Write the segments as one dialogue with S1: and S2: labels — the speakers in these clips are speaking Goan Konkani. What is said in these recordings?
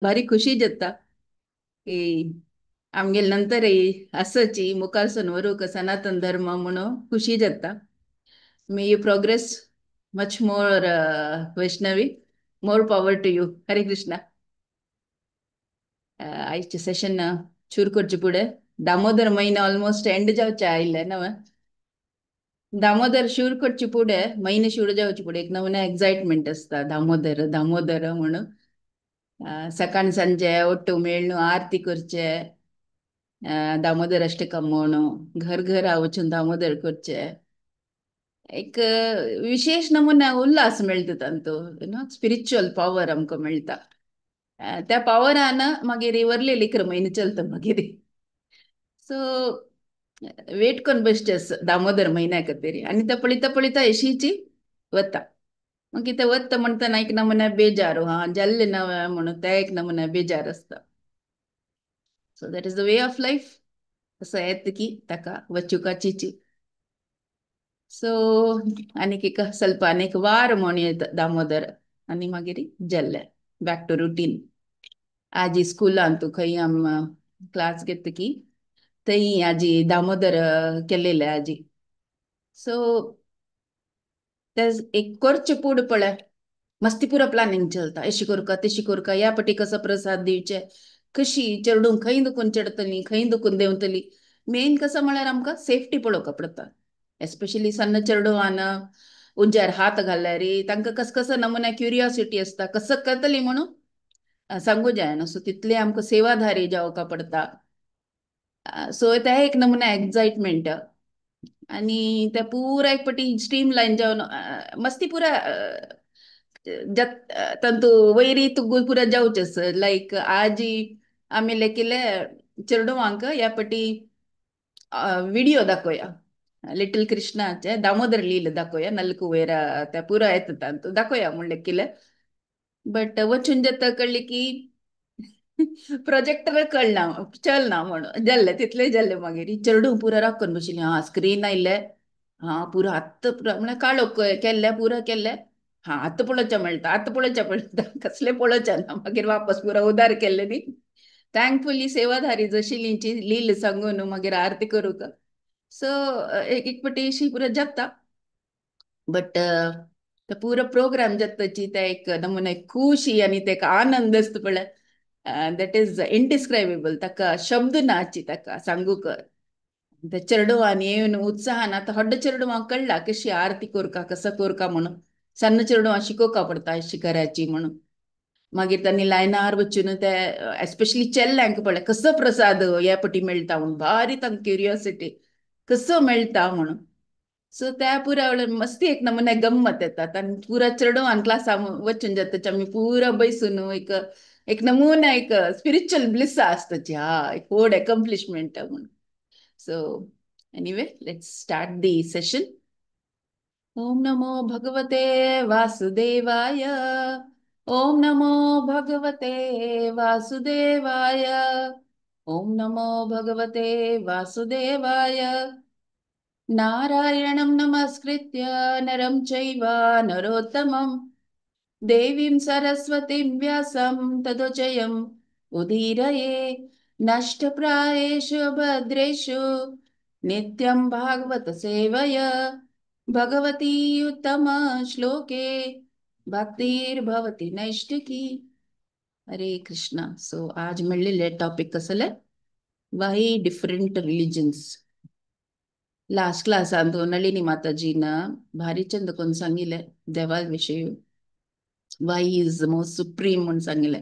S1: भारी खुशी जाता की आमगेले नंतरय आसची मुखारसून व्हरूंक सनातन धर्म म्हणून खुशी जाता. May you progress much more Vaishnavi, more power to you. Hare Krishna. आयचे सेशन सुरू करचे फुडें दामोदर म्हयनो ऑलमोस्ट एंड जावचे आयिल्ले न्हू. दामोदर सुरू करचे फुडें म्हयने सुरू जावचे फुडें एक नवीन एक्सायटमेंट आसता दामोदर दामोदर म्हणून. सकाळ सांजे ಒಟ್ಟು मेळून आरती करचे, दामोदर अष्टकम म्हणून घर घरा वचून दामोदर करचे, एक विशेष नमुना उल्हास मेळटा तांतू, you know spiritual power आमकां मेळटा. त्या पावरान मागीर वरलेली इकरा म्हयने चलता मागीर. सो वेट करून बसचे दामोदर म्हयन्या खातीर आनी ते पळयता पळयता येशीची वता. मागीर ते वता म्हणटना एक नमुना बेजार, हा जाल्ले नवे म्हणून ते एक नमुना बेजार आसता. So that is the way of life. असो येता की ताका वचुकाचीची. सो आनीक एक ಸ್ವಲ್ಪ आनीक वार म्हण येता दामोदर आनी मागीर जाल्ले बॅक टू रुटीन. आजी स्कुलान तूं खंय आम क्लास घेता की थंय आजी दामोदर केलेले आजी. सो ते एक करचे पूड पळय मस्ती पुरो प्लॅनिंग चलता, अशी करका तशी करका, ह्या पटी कसो प्रसाद दिवचे, कशी चेडूंक खंय दुखून चडटली खंय दुखून देंवतली. मेन कसो म्हळ्यार आमकां सेफ्टी पळोवंक पडटा. एस्पेशली सन्न चेडवान उज्यार हात घाल्यार तांकां कस कसो नमुना क्युरियोसिटी आसता, कसो करतली म्हणून सांगू जायना. सो तितले आमकां सेवाधारी जावंक पडटा. सो ते एक नमुना एक्सायटमेंट आनी ते पुरा एक पटी स्ट्रीम लायन जावन मस्ती पुरा तांतू वयरी तुगू पुरा जावचें. लायक आजी आमी लेकिले चेडवांक ह्या पटी विडियो दाखोवया, लिटल कृष्णाचे दामोदर लील दाखोवया, नलकुवेरा त्या पुरा येता तांतू दाखोवया म्हूण लेकिले. बट वचून जाता कळ्ळी की प्रोजेक्टर कळना चलना म्हणून जाल्ले तितले जाल्ले. मागीर चेडूं पुरा राखून बशिल्ली, हा स्क्रीन आयिल्ले, हा पुरा आत्त पुरा म्हळ्यार काळोख केल्ले पुरा केल्ले, हा आतां पळोवचें मेळटा आतां पळोवचें मेळटा, कसलें पळोवचें ना. मागीर वापस पुरा उदार केल्ले न्ही. थँकफुली सेवाधारी जशी लील सांगून मागीर आरती करूंक. सो एक एक पटी अशी पुरा जाता. बट तो पुरो प्रोग्राम जाताची ते एक नमुना खुशी आनी ते एक आनंद आसता पळय, that is indescribable. ताका शब्द नाची ताका सांगूक. ते चेडवान येवन उत्साहान आतां व्हड चेडवांक कळ्ळा कशी आरती करका कसो करका म्हणून. सन्न चेडवां शिकोवका पडटा अशी करायची म्हणून. मागीर तांणी लायनार वचून ते एस्पेशली चेल्ल्यांक पळय कसो प्रसाद ह्या पटी मेळटा म्हणून भारी तांकां क्युरियोसिटी कसो मेळटा म्हणून. सो त्या पुरा वेळार मस्ती एक नमुना गम्मत येता. आनी पुरा चेडवान क्लासा वचून जाता आमी पुरा बैसून एक एक नमुना एक स्पिरिच्युअल ब्लिस आसता, हा एक व्हड एकम्प्लिशमेंट म्हणून. So anyway let's start the session. Om नमो भगवते वासुदेवाय, ओम नमो भगवते वासुदेवाय, ओम नमो भगवते वासुदेवाय. नारायणं नमस्कृत्य नरं चैव नरोत्तमं देवीं सरस्वतीं व्यासं ततो जयम् उदीरये. नष्टप्रायेषु भद्रेषु नित्यं भागवत सेवया भगवती उत्तम श्लोके भक्तिर्भवति नैष्टिकी. हरे कृष्णा. सो आज मेळिल्ले टॉपिक कसले, वाय डिफरंट रिलिजन्स. लास्ट क्लासांत नलिनी माताजीन भारी चंद कोण सांगिल्ले देवा विशयी, वाय is most supreme म्हूण सांगिल्ले.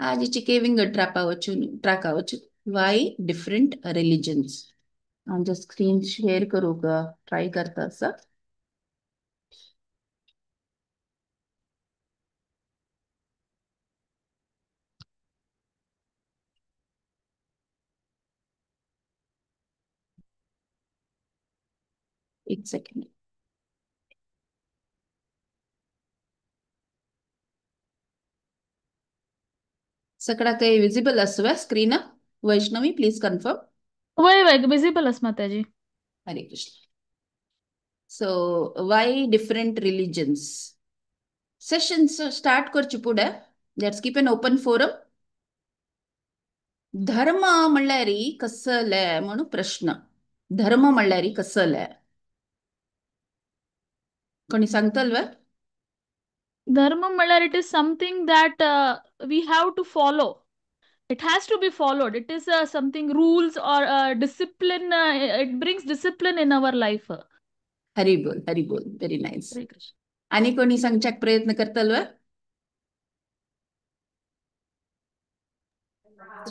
S1: आजीची केविंग ट्रॅपा वचून ट्रॅका वचून वाय डिफरंट रिलिजन्स. हांव स्क्रीन शेअर करूंक ट्राय करता आसा. एक सेकंड. सगळा काही विजिबल आसवा स्क्रीन? Vaishnavi please confirm.
S2: वय वय विजिबल आस माताजी.
S1: Hare Krishna. So why different religions sessions start करचे फुडें let's keep an open forum. धर्म म्हणल्यार कसले म्हणून प्रश्न. धर्म म्हणल्यार कसले कोणी सांगतल वे?
S2: धर्म म्हणल्यार it is something that we have to follow. It has to be followed. It is something rules or discipline. It brings discipline in our life.
S1: Hari बोल, हरी बोल. Very nice.
S2: Hare Krishna.
S1: आणि कोणी सांगच्याक प्रयत्न करतल वे?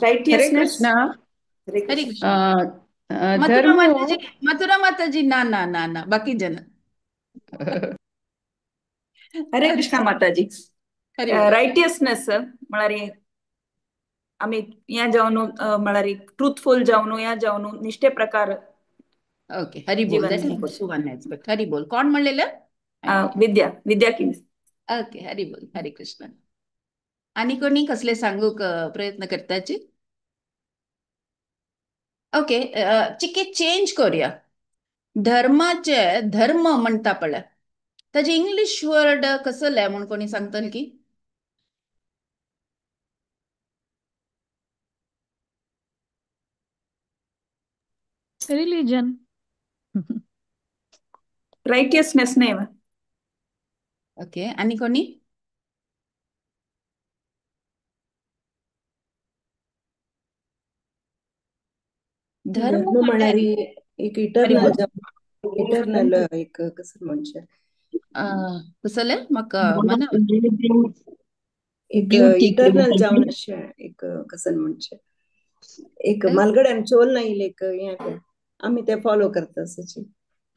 S3: हरे कृष्णा.
S1: हरे कृष्णा. मथुरा माताजी, मथुरा माताजी ना ना ना ना, बाकी जन.
S3: हरे कृष्णा माताजी. रायटियसनेस म्हळ्यार आमी हें जावन म्हळ्यार ट्रुथफुल जावन हें जावन निश्ठे प्रकार.
S1: ओके, हरी बोल. That is also one aspect. Hari बोल. कोण म्हणलेलं?
S3: विद्या, विद्या किंग.
S1: ओके, हरी बोल. हरे कृष्ण. आणि कोणी कसले सांगूक प्रयत्न करताची? ओके, चिके चेंज करूया. धर्माचे धर्म म्हणता पळय ताजे इंग्लिश वर्ड कसले म्हूण कोणी सांगतल की?
S2: रिलिजन.
S3: रायटियसनेस नाही.
S1: ओके, आणि कोणी?
S4: धर्म म्हळ्यार एक इटर्नल, इटर्नल एक कसं म्हणजे
S1: कसले म्हाका मना
S4: एक इटर्नल जावन अशें एक कसं म्हणजे एक मालगड्यान चोल ना येईल एक हें आमी ते फॉलो करता अशें.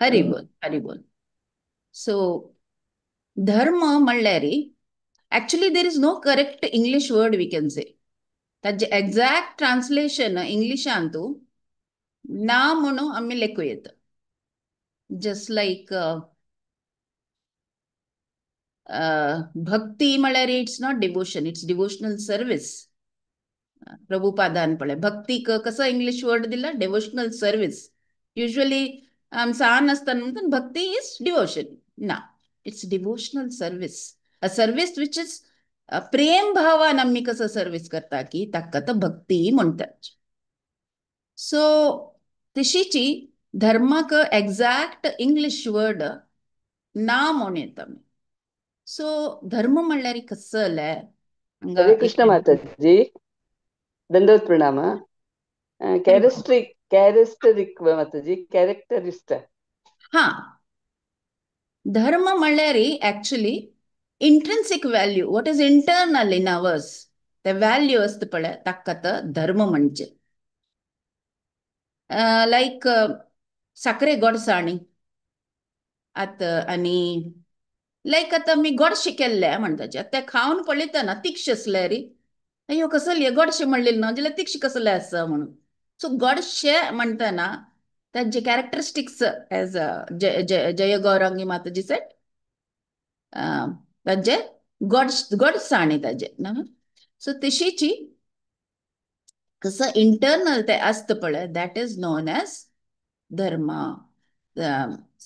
S1: हरी बोल, हरी बोल. सो धर्म म्हणल्यार actually there is no correct English word we can say. ताजें एग्जॅक्ट ट्रान्सलेशन इंग्लिशांतू ना म्हणून आमी लेखू येता. जस्ट लायक भक्ती म्हळ्यार it's not devotion, it's devotional service. प्रभुपादान पळय भक्तीक कसो इंग्लिश वर्ड दिला? Devotional service. Usually आमी सान आसतना म्हणटा भक्ती is devotion. ना, it's devotional service. A service which is प्रेम भावान आमी कसो सर्वीस करता की ताका तो भक्ती म्हणटात. सो तशीची धर्माक एग्जॅक्ट इंग्लिश वर्ड ना म्हूण येता. सो धर्म म्हणल्यार कसले?
S5: हरे कृष्ण माताजी, दंडवत प्रणाम. कॅरेक्टरिस्टिक, कॅरेक्टरिस्टिक माताजी, कॅरेक्टरिस्ट.
S1: हा, धर्म म्हणल्यार actually intrinsic value, what is internal in ours, ते व्हॅल्यू आसता पळय ताका तो धर्म म्हणजे. लायक साखरे गोडसाणी आतां आनी लायक आतां आमी गोडशें केल्लें म्हणटाचे तें खावन पळयतना तिक्ष आसलें रे, अय्यो कसलें गोडशें म्हणलें ना जाल्यार तिक्ष कसलें आसा म्हणून. सो गोडशें म्हणटना ताजे कॅरेक्टरिस्टिक्स एज जय गौरांगी माताजी सेट ताजे गोड गोडसाणी ताजे ना. सो तशीची कसं इंटरनल ते आसता पळय that is known as dharma.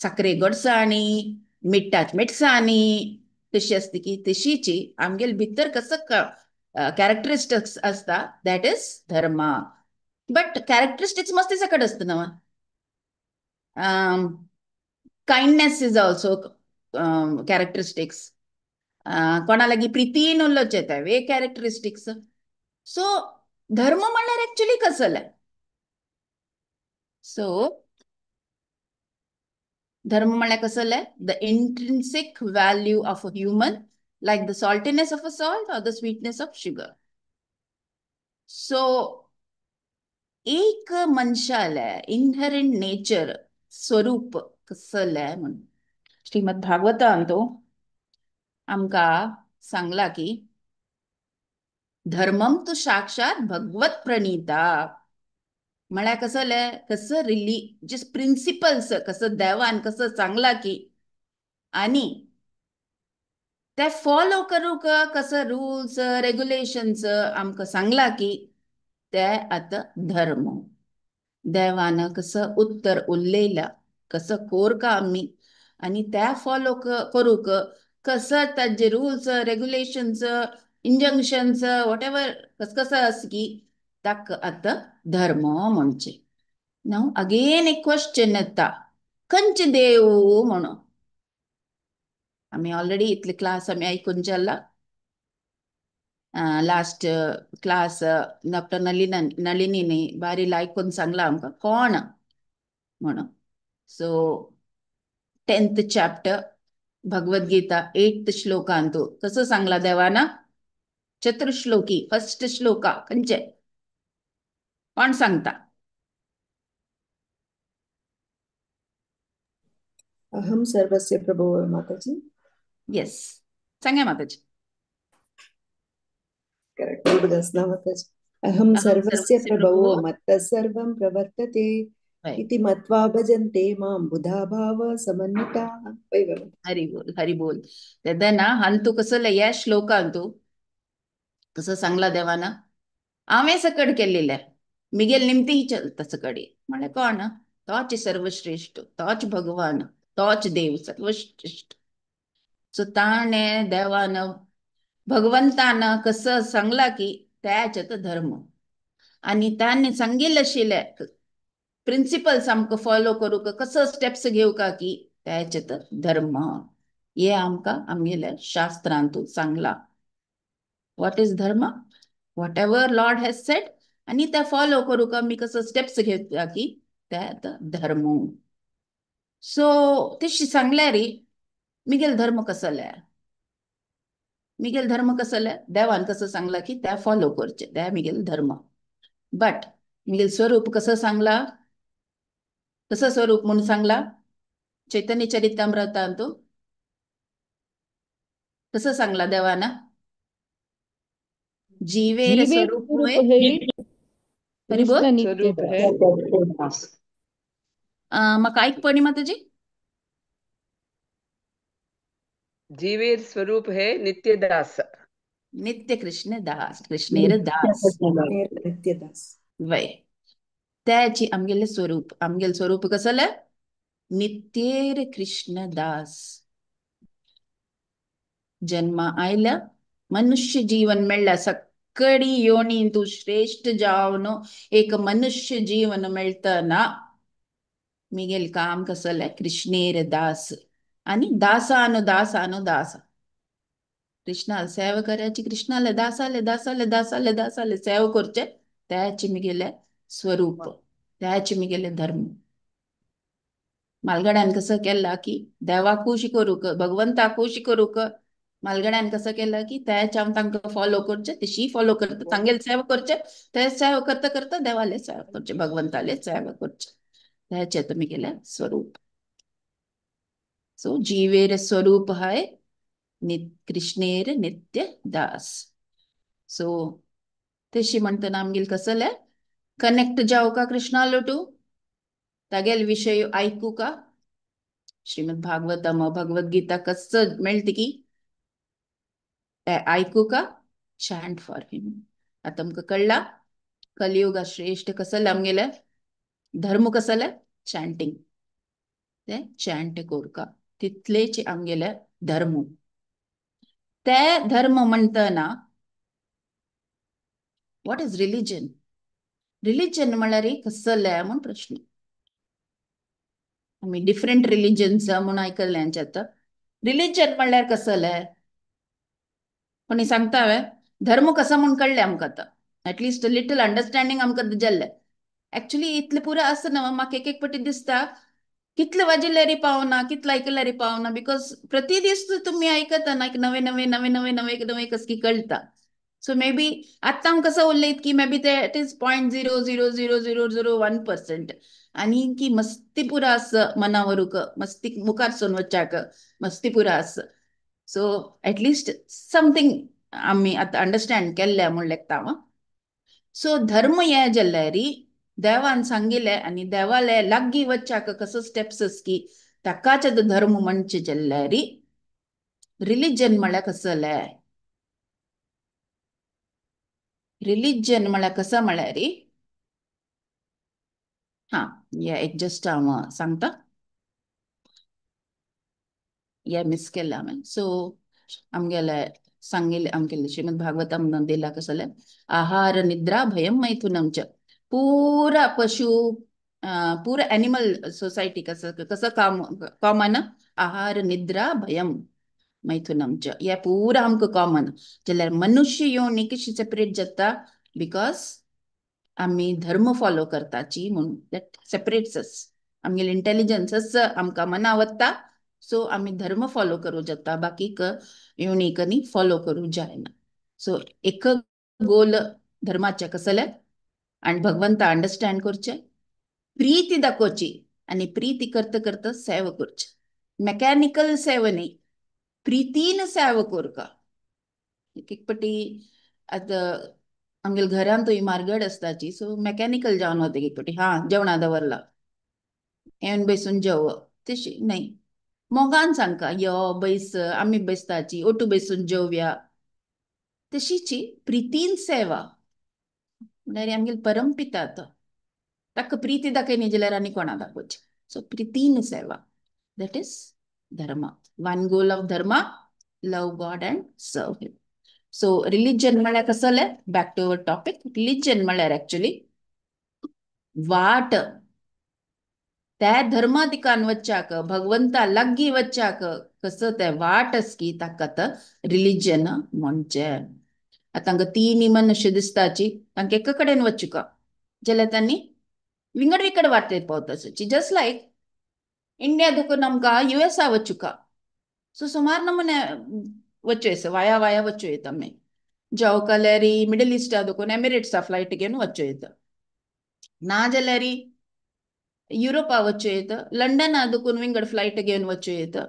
S1: Sakhare गोडसाणी, मिठात मिटसाणी तशी आसता की तशीची आमगेले भितर कसं कॅरेक्टरिस्टिक्स आसता that is dharma. But characteristics मस्ती सकट आसता न्हू. Kindness is also characteristics. कोणा लागीं प्रितीन उलोवचें तें एक कॅरेक्टरिस्टिक्स. सो धर्म म्हणल्यार एक्चुअली कसलें? सो धर्म म्हणल्यार कसलें? The intrinsic value of a human, like the saltiness of a salt or the sweetness of sugar. So एक मनशाले इनहेरंट नेचर स्वरूप कसलें म्हूण श्रीमद भागवतान तो आमकां सांगला की धर्मम तु साक्षात भगवत प्रणीता. म्हळ्यार कसलें? कसं रिलीजियस प्रिंसिपल्स कसं देवान कसं सांगला की आनी ते फॉलो करूंक कसं रुल्स रेगुलेशन्स आमकां सांगला की ते आतां धर्म. देवान कसं उत्तर उलयला कसं कोरका आमी आनी ते फॉलो करूंक कसं ताजे rules regulations injunctions whatever कस कसं आसा की ताका आतां धर्म म्हणचे. नाव अगेन एक क्वेश्चन येता, खंयचे देव म्हणून. आमी ऑलरेडी इतले क्लास आमी आयकून जाला. लास्ट क्लास डॉक्टर नलिनीने बारी आयकून सांगला आमकां कोण म्हणून. So 10th chapter Bhagavad Gita 8th श्लोकांतू कसं सांगला देवाना? चतुर्श्लोकी फर्स्ट श्लोका खंयचे कोण सांगता?
S4: अहम सर्वस्य प्रभो माताजी.
S1: येस, सांगा माताजी.
S4: करेक्ट, ना माताजी. अहम सर्वस्य प्रभो मत्तः सर्वं प्रवर्तते इति मत्वा भजन्ते मां बुधा भाव समन्विता.
S1: हरि बोल, हरि बोल. तेन्ना हांतू कसं या श्लोकांतू कसं सांगला देवाना, हांवें सकड केलेलें मिगेल निमती चलता सकडी म्हळ्यार कोण? तोच सर्वश्रेष्ठ, तोच भगवान, तोच देव सर्वश्रेष्ठ. सो ताणें देवान भगवंतान कसं सांगला की त्याच धर्म, आनी ताणें सांगिल्लें आशिल्लें प्रिंसिपल्स आमकां फॉलो करूंक कसो स्टेप्स घेवका की त्याच धर्म. हे आमकां आमगेल्या शास्त्रांतू सांगला. What is dharma? Whatever lord has said आनी ते फॉलो करूंक आमी कसो स्टेप्स घेता की त्यात धर्म. सो तशी सांगल्यार मिगेल धर्म कसले? मिगेल धर्म कसले? देवान कसं सांगला की त्या फॉलो करचे, त्या मिगेल धर्म. बट मिगेल स्वरूप कसं सांगला? कसं स्वरूप म्हणून सांगला चैतन्य चरितामृतांतू? कसं सांगला देवाना? जीवेर स्वरूप हरि बोल. म्हाका आयकपणी माताजी.
S5: जीवेर स्वरूप है नित्य दास,
S1: नित्य कृष्ण दास, कृष्णेर दास,
S4: नित्य दास.
S1: वय त्याची आमगेले स्वरूप. आमगेले स्वरूप कसले? नित्येर कृष्ण दास. जन्मा आयल्या मनुष्य जीवन मेळ्ळ्या, सगळी योनी तूं श्रेष्ठ जावन एक मनुष्य जीवन मेळतना मिगेल काम कसले? कृष्णेर दास. आणि दासानु दासानु दास, कृष्णाला सेवा करायची, कृष्णाला दासाले दासाले दासाले दासाले सेवा करचे, त्याचे मिगेले स्वरूप, त्याचे मिगेले धर्म. मालगड्यान कसं केला की देवाकूय शिकोरूक, भगवंताकूय शिकोरूक, मालगड्यान कसं केलं की त्याच्या हांव तांकां फॉलो करचे, तशी फॉलो करता, तांगेले सेवा करचे, ते सेवा करता करता देवाले सेवा करचे, भगवंताले सेवा करचे, त्याचे तुमी केले स्वरूप. सो जीवेर स्वरूप हाय कृष्णेर नित्य दास. सो तशी म्हणटना आमगेल कसले कनेक्ट जावका कृष्णालो टू, तागेल विशय आयकूका. श्रीमद भागवतम भगवद्गीता कसं मेळटा की आयकूका, चॅन्ट फॉर हिम. आतां आमकां कळ्ळा कलियुगा श्रेष्ठ कसले आमगेले धर्म कसले? चॅन्टिंग. ते चॅन्ट कोरका तितलेच आमगेले धर्म. ते धर्म म्हणटना what is religion? Religion म्हळ्यार कसले म्हूण प्रश्न. आमी डिफरंट रिलिजन्स म्हूण आयकल्लें आतां. रिलिजन म्हणल्यार कसले कोणी सांगता हांवें? धर्म कसो म्हूण कळ्ळें आमकां आतां, एटलिस्ट लिटल अंडरस्टँडींग आमकां जाल्लें. एक्चुली इतलें पुरो आसना, म्हाका एक एक पटी दिसता कितले वाजिल्ल्यारी पावना, कितले आयकल्यारी पावना, because प्रति दीस तुमी आयकता ना, एक नवे नवे नवे नवे नवे नवे कसकी कळटा. सो मे बी आतां हांव कसो उलयत की मे बी ते it is 0.0000001%. आनी की मस्ती पुरो आस मना व्हरूंक, मस्ती मुखार सोन वच्चाक मस्ती पुरो आस. सो एटलिस्ट समथींग आमी आतां अंडरस्टँड केल्लें म्हूण लेखता हांव. सो धर्म हे जाल्यार देवान सांगिल्लें आनी देवाले लागीं वच्चाक कसो स्टेप्स की ताकाच धर्म म्हणचे जाल्यार रिलिजन म्हळ्यार कसलें? रिलिजन म्हळ्यार कसं म्हळ्यार, हां हे एक जस्ट हांव सांगता, हे मिस केलें हांवें. सो आमगेले सांगिल्लें आमगेलें श्रीमद भागवतम दिला कसलें आहार निद्रा भयम मैथुनम च. पुरा पशु पुरा एनिमल सोसायटी कसं कसं काम कॉमन आहार निद्रा भयम मैथुनम च या पुरा आमकां कॉमन. जाल्यार मनुष्य योनी कशी सेपरेट जाता because आमी धर्म फॉलो करताची म्हणून that separates अस. आमगेले इंटेलिजन्सच आमकां मना वता सो आमी धर्म फॉलो करूं जाता बाकी योनिकनी फॉलो करूं जायना. सो एक गोल धर्माचे कसले आनी भगवंता अंडरस्टँड करचें प्रीती दाखोवची आनी प्रीती करता करता सेवा करची. मेकॅनिकल सेवा न्ही प्रितीन सेवा करका. एक एक पटी आतां आमगेल्या घरान थंय मार्गड आसताची सो मेकॅनिकल जावन वता एक पटी हा जेवणा दवरला येवन बसून जेव तशी न्हय मोगान सांगका यो बैस आमी बसताची ओटू बसून जेवया तशीची प्रितीन सेवा म्हणल्यार आमगेले परमपिता तो ताका प्रिती दाखयनी जाल्यार आनी कोणा दाखोवची. सो प्रितीन सेवा that is dharma. One goal of dharma love God and serve him. So religion म्हणल्यार कसलें back to our topic religion म्हणल्यार एक्चुअली वाट त्या धर्मा दिकान वच्चाक भगवंता लागीं वच्चाक कसो ते वाट आसकी ताका आतां रिलिजन म्हणचें. आतां तांकां तीन मनुष्य दिसताची तांकां एका कडेन वचुका जाल्यार तांणी विंगड विंगड वाटेर पावता. जस्ट लायक इंडिया देखून आमकां युएसा वचुका सो सुमार नमुने वचूं वाया वाया वचूं येता आमी जावं जाल्यार मिडल इस्टा देखून एमिरेट्सा फ्लायट घेवन वचूं येता ना जाल्यार युरोपा वचूं येता लंडना देखून विंगड फ्लायट घेवन वचूं येता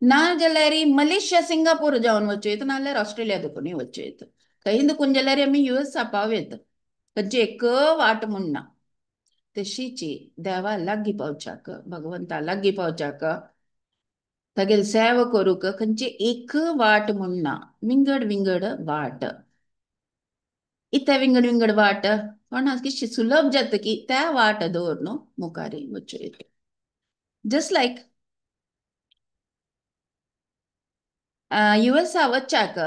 S1: ना जाल्यार मलेशिया सिंगापूर जावन वचूं येता नाजाल्यार ऑस्ट्रेलिया देखूनय वचूं येता. खंय देखून जाल्यार आमी युएसा पाव येता खंयची एक वाट म्हूण ना. तशीची देवा लागीं पावच्याक भगवंता लागीं पावच्याक तागेली सेवा करूंक खंयची एक वाट म्हूण ना विंगड विंगड वाट. इत्या विंगड विंगड वाट कोणाक कितशी सुलभ जाता की त्या वाट दवर न्हू मुखार वचूं येता. जस्ट लायक युएसा वच्चाक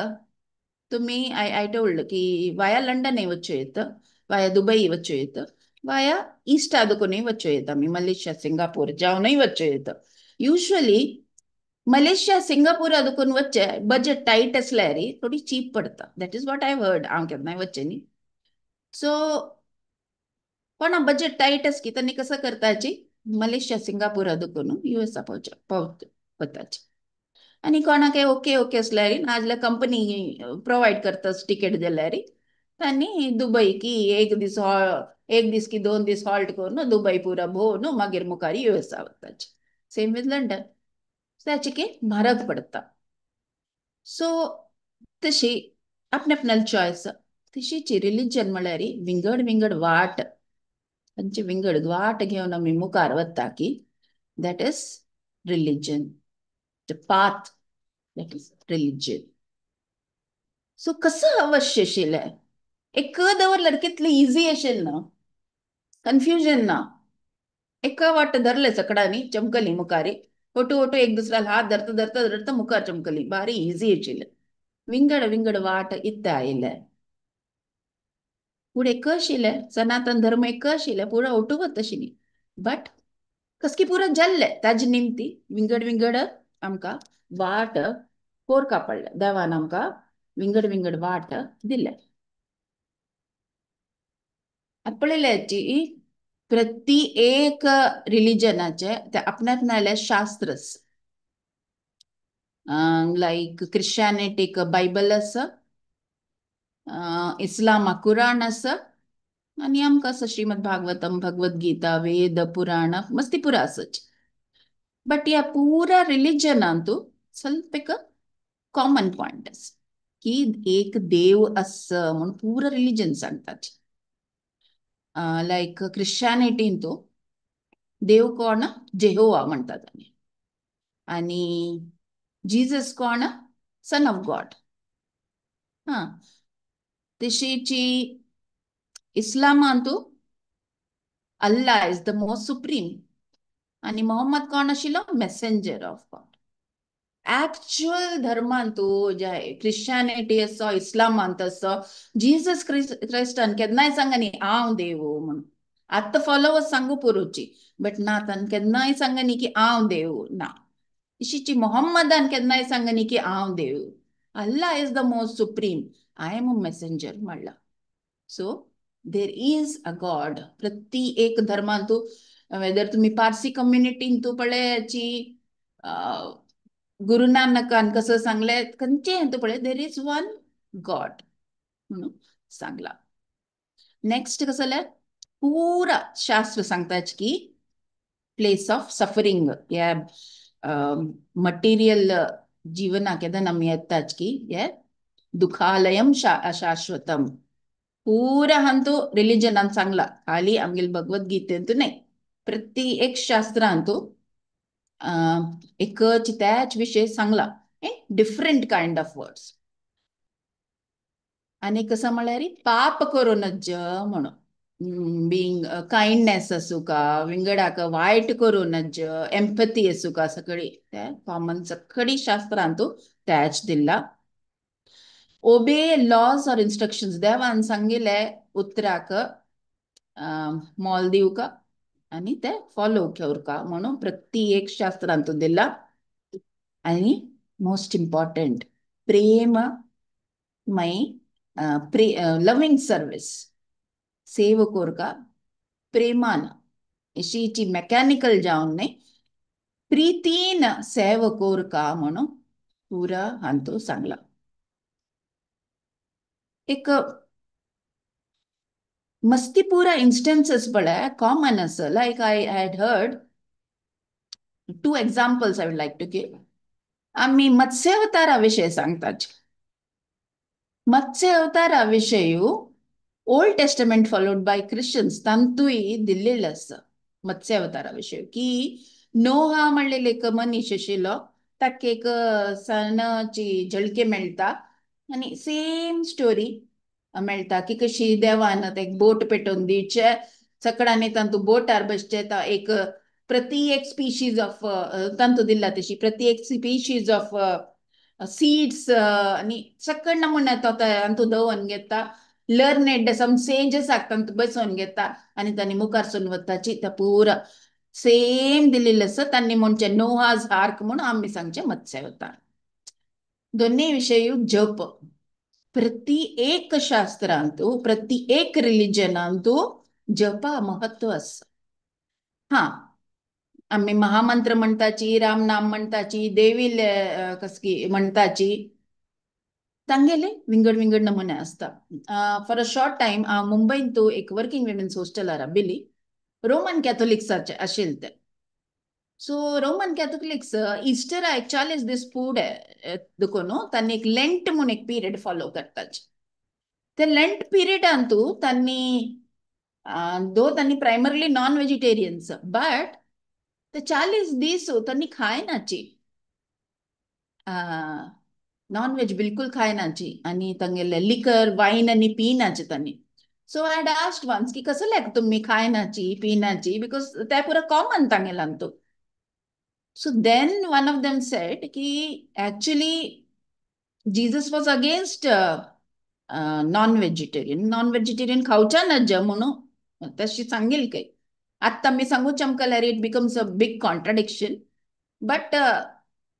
S1: तुमी I I told की वाया लंडनय वचूं येता वाया दुबई वचूं येता वाया इस्टा देखूनय वचूं येता आमी मलेशिया सिंगापूर जावनय वचूं येता. युजली मलेशिया सिंगापूरा देखून वचचें बजट टायट आसल्यार थोडी चीप पडटा. That is what I heard. हांव केन्नाय वचचें न्ही. सो कोणा बजट टायट आसकी तांणी कसो करताची मलेशिया सिंगापुरा देखून युएसा पावच्या पावत वताची आनी कोणाक ओके ओके आसल्यार नाजाल्यार कंपनी प्रोवायड करता टिकेट जाल्यार तांणी दुबई की एक दीस एक दीस की 2 दीस हॉल्ट करून दुबई पुरा भोंवन मागीर मुखार युएसा वताची. सेम विथ लंडन ताचे की म्हारग पडटा. सो तशी आपणे आपणाली चॉयस. तशीच रिलिजन म्हणल्यार विंगड विंगड वाट तांची विंगड वाट घेवन आमी मुखार वता की that is religion the path that is religion. So कसं अवश्य आशिल्लें एक दवरल्यार कितलें इजी आशिल्लें ना कन्फ्युजन ना. एका वाट धरले सकडांनी चमकली मुखारी ओटू ओटू एक दुसऱ्याला हात धरता धरता धरता मुखार चमकली भारी इजी आशिल्लें. विंगड विंगड वाट इत्ते आयिल्लें पूण एक आशिल्लें सनातन धर्म एक आशिल्लें पुरा ओटू वता आशिल्ली बट कसकी पुरा जाल्लें ताजे निमती विंगड विंगड आमकां वाट कोरका पडले देवान आमकां विंगड विंगड वाट दिले. आतां पळयल्याची प्रति एक रिलिजनाचे ते आपणाक नाल्यार शास्त्रच लायक क्रिश्चियनिटीक बायबल आसा इस्लामाक कुराण आसा आनी आमकां आसा श्रीमद भागवतम भगवद गीता वेद पुराण मस्ती पुरा आसाच. बट ह्या पुरा रिलिजनांतू ಸ್ವಲ್ಪ एक कॉमन पॉयंट आसा की एक देव आसा म्हूण पुरा रिलिजन सांगतात. लायक क्रिश्चियनिटींतू देव कोण जेहोवा म्हणटात आनी आनी जीजस कोण सन ऑफ गॉड. हा तशीची इस्लामांतू Allah is the most supreme आनी मोहम्मद कोण आशिल्लो मेसेंजर ऑफ गॉड. ऍक्च्युअल धर्मान तूं जे क्रिश्चियनिटी आसो, इस्लामांत आसो, जीजस क्रायस्टान केन्नाय सांगनी हांव देव म्हणून. आतां फॉलोवर्स सांगू पुरोची, बट ना, तान केन्नाय सांगनी की हांव देव ना. इशीची मोहम्मदान केन्नाय सांगनी की हांव देव. Allah is the most supreme, I am a messenger म्हणला. So there is a God. प्रति एक धर्मांतू, वेदर तुम्ही पारसी कम्युनिटीन तूं पळयाची, गुरु नानकान कसं सांगले, खंयचे तूं पळय, there is one God म्हणून सांगला. नेक्स्ट कसं जाल्यार पुरा शास्त्र सांगताच की प्लेस ऑफ सफरिंग, ह्या मटेरियल जीवनाक केन्ना आमी येताच की हे दुखालयम शाश्वतम. पुरा हांतू रिलिजनान सांगला, खाली आमगेले भगवत गीतेंतू न्हय, प्रति एक शास्त्रांतू एकच त्याच विशय सांगला in different kind of words. आनी कसं म्हळ्यार पाप करूं नज म्हणून, बीइंग काइंडनेस आसूं का, विंगडाक वायट करूं नज, एम्पथी आसूं का, सगळी ते कॉमन सगळी शास्त्रांतू त्याच दिला. ओबे लॉज ऑर इन्स्ट्रक्शन्स, देवान सांगिल्ले उतराक मोल दिवका आनी ते फॉलो करका म्हणून प्रति एक शास्त्रांतू दिला. आनी मोस्ट इम्पॉर्टंट, प्रेम मय लव्हिंग सर्वीस, सेव कोरका प्रेमान, अशीची मेकॅनिकल जावन न्हय, प्रीतीन सेव कोरका म्हणून पुरा हांतू सांगला. एक मस्ती पुरा इन्स्टन्सेस पळय कॉमन आसा. Like I had heard two examples I would like to give. आमी मत्स्यावतारा विशय सांगतात. मत्स्य अवतारा विशय Old Testament followed by Christians तांतूय दिल्लेलं आसा. मत्स्य अवतारा विशय की नोहा म्हणलेले एक मनीस आशिल्लो, ताका एक सणाची झलके मेळटा आनी सेम स्टोरी मेळटा की कशी देवान एक बोट पेटोवन दिवचे, सगळ्यांनी तांतू बोटार बसचे, एक प्रति एक स्पीशीज ऑफ तांतू दिला तशी प्रति एक स्पीशीज ऑफ सीड्स आनी सगळ नमुने तो तांतू दवरून घेता. लर्नेड सम सेजस तांतू बसोवन घेता आनी तांणी मुखार वताची. त्या पुरा सेम दिलेलं आसा. तांणी म्हणचे नोहाज आर्क म्हणून आमी सांगचे मत्स्यावतार. दोन्ही विशय जप प्रति एक शास्त्रांतू, प्रति एक रिलिजनांतू जपा महत्व आसा. हा, आमी महामंत्र म्हणटाची, राम नाम म्हणटाची, देवीले कसकी म्हणटाची, तांगेले विंगड विंगड नमुने आसता. फॉर अ शॉर्ट टायम हांव मुंबयंतू एक वर्किंग विमेन्स हॉस्टेलार राबिल्ली, रोमन कॅथोलिक्साचे आशिल्ले ते. सो रोमन कॅथोलिक्स इस्टरा एक 40 दीस फुडें देखून तांणी एक लेंट म्हूण एक पिरियड फॉलो करतात. ते लेंट पिरियडांतू तांणी दो तांणी प्रायमरली नॉन व्हेजिटेरियन्स, बट ते 40 दीस तांणी खायनाची, नॉन व्हेज बिलकुल खायनाची आनी तांगेले लिकर वायन आनी पिनाचे तांणी. So I had asked once की कसं लायक तुम्ही खायनाची पिनाची, because ते पुरा common तांगेलांतू. So then one of them said की actually Jesus was against non vegetarian, non vegetarian खावच्या नज म्हणून तशी सांगेल काही. आत्ता मी सांगू चमकल्यार it becomes a big contradiction, but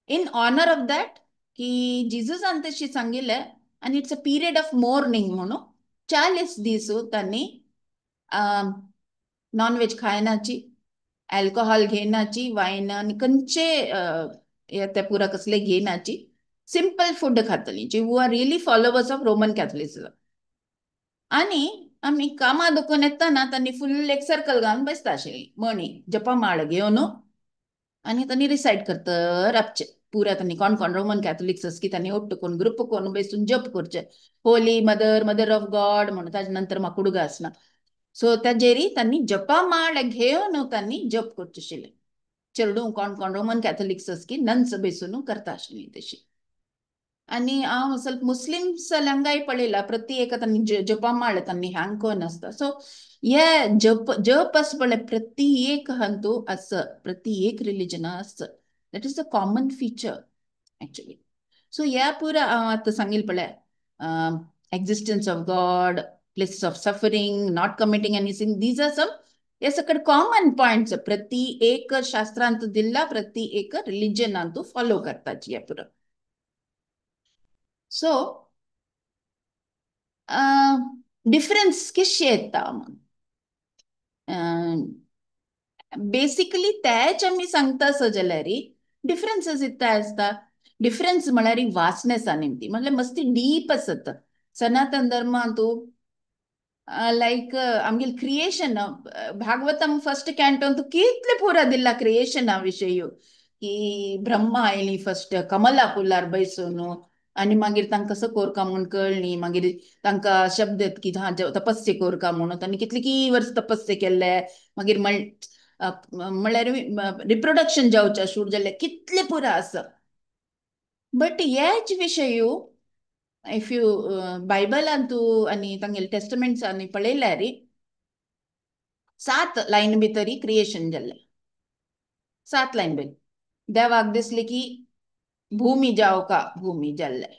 S1: in honour of that की जिजसान तशी सांगिल्लें आनी it's a period of mourning म्हणून 40 दीस तांणी नॉन व्हेज खायनाची, अल्कोहोल घेयनाची, वायन आनी खंयचे ते पुरा कसले घेयनाची, सिंपल फूड खातली, जी who are really followers of Roman Catholicism. आनी आमी कामा दुखून येतना तांणी फुल एक सर्कल घालून बसता आशिल्ली, मणी जपा माळ घेवन आनी तांणी रिसायट करता राबचे पुरा. तांणी कोण कोण रोमन कॅथोलिक्स की तांणी ओट्ट कोण ग्रुप कोण बसून जप करचे, holy mother, mother of God म्हणून. ताजे नंतर म्हाका आसना. सो ताजेरी तांणी जपा माळ घेवन तांणी जप करचे आशिल्ले. चेडूं कोण कोण रोमन कॅथोलिक्स की नन्स बेसून करता आशिल्ली तशी. आनी हांव ಸ್ವಲ್ಪ मुस्लिम्स हांगाय पळयला, प्रति एका तांणी जपा माळ तांणी हँग करून आसता. सो हे जप जप आसा पळय प्रति एक हांतू आसा, प्रति एक रिलिजना आसा. That is a common feature. Actually. So ह्या पुरा हांव आतां सांगील पळय, existence of God, places of suffering, not committing any sin, these are some हे सकड कॉमन पॉयंट्स प्रति एक शास्त्रांत दिल्ला, प्रति एक रिलिजनांतू फॉलो करताची ह्या पुरा. सो डिफरन्स किशे येता? बेसिकली तेच आमी सांगता आसो जाल्यार डिफरन्सीस इतले आसता. डिफरन्स म्हळ्यार वासनेसा निमती, म्हळ्यार मस्ती डीप आसत. सनातन धर्मांतू लायक आमगेले क्रिएशन, भागवतम फर्स्ट कॅन्टोन कितले पुरा दिला क्रिएशना विशय, की ब्रह्मा आयली फर्स्ट कमला फुलार बैसून आनी मागीर तांकां कसो कोरका म्हूण कळ्ळी, मागीर तांकां शब्द येत की हा तपस्या कोरका म्हणून, तांणी कितली की वर्स तपस्या केल्ले, मागीर म्हणल्यार रिप्रोडक्शन जावचें सुरू जाल्लें, कितले पुरा आसा. बट हेच विशय if you बायबलांतू आनी तांगेले टेस्टमेंट्स आनी पळयल्यार 7 लायन भितरी क्रिएशन जाल्लें, 7 लायन भितर देवाक दिसली की भूमी जावका, भूमी जाल्लें,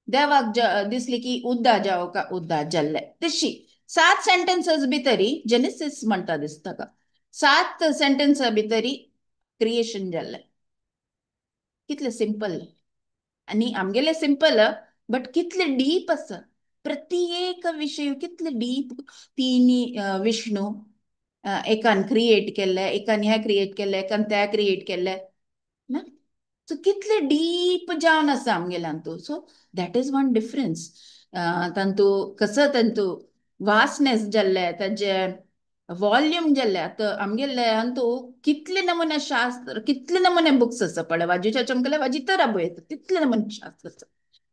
S1: देवाक दिसली की उद्दा जावका, उद्दा जाल्लें. तशी 7 सेंटेन्सीस भितरी जेनेसिस म्हणटा दिसता का, 7 सेंटेन्सा भितरी क्रिएशन जाल्लें. कितलें सिंपल आनी आमगेलें सिंपल बट कितले डीप आसा प्रत्येक विशय, कितले डीप. तिनी विष्णू एकान क्रिएट केल्ले, एकान ह्या क्रिएट केल्ले, एकान त्या क्रिएट केल्ले ना, सो कितले डीप जावन आसा आमगेल्यांतू. So that is one difference. तांतू कसो तांतू वासनेस जाल्ले, ताजे वॉल्यूम जाल्ले. आतां आमगेले अंतू कितले नमुने शास्त्र, कितले नमुने बुक्स आसा पळय, वाजीच्या चमकले वाजितर येता तितले नमुने शास्त्र आसा.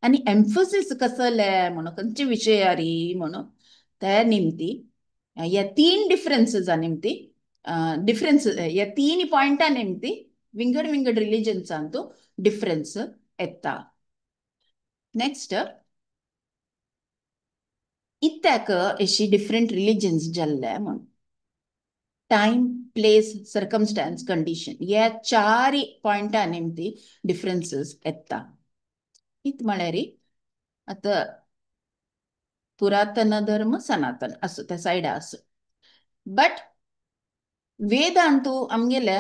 S1: आनी एम्फसिस कसले म्हणून खंयचे विशयारी म्हणून त्या निमती ह्या 3 डिफरन्सीसा निमती डिफरन्स ह्या 3 पॉयंटा निमती विंगड विंगड रिलिजन्सांतू डिफरन्स येता. नेक्स्ट, इत्याक अशी डिफरंट रिलिजन्स जाल्ले म्हणून टायम, प्लेस, सर्कमस्टान्स, कंडिशन ह्या 4 पॉयंटा निमती डिफरन्सीस येता. इत म्हळ्यार आतां पुरातन धर्म सनातन असो त्या सायडा असो. बट वेदांतू आमगेल्या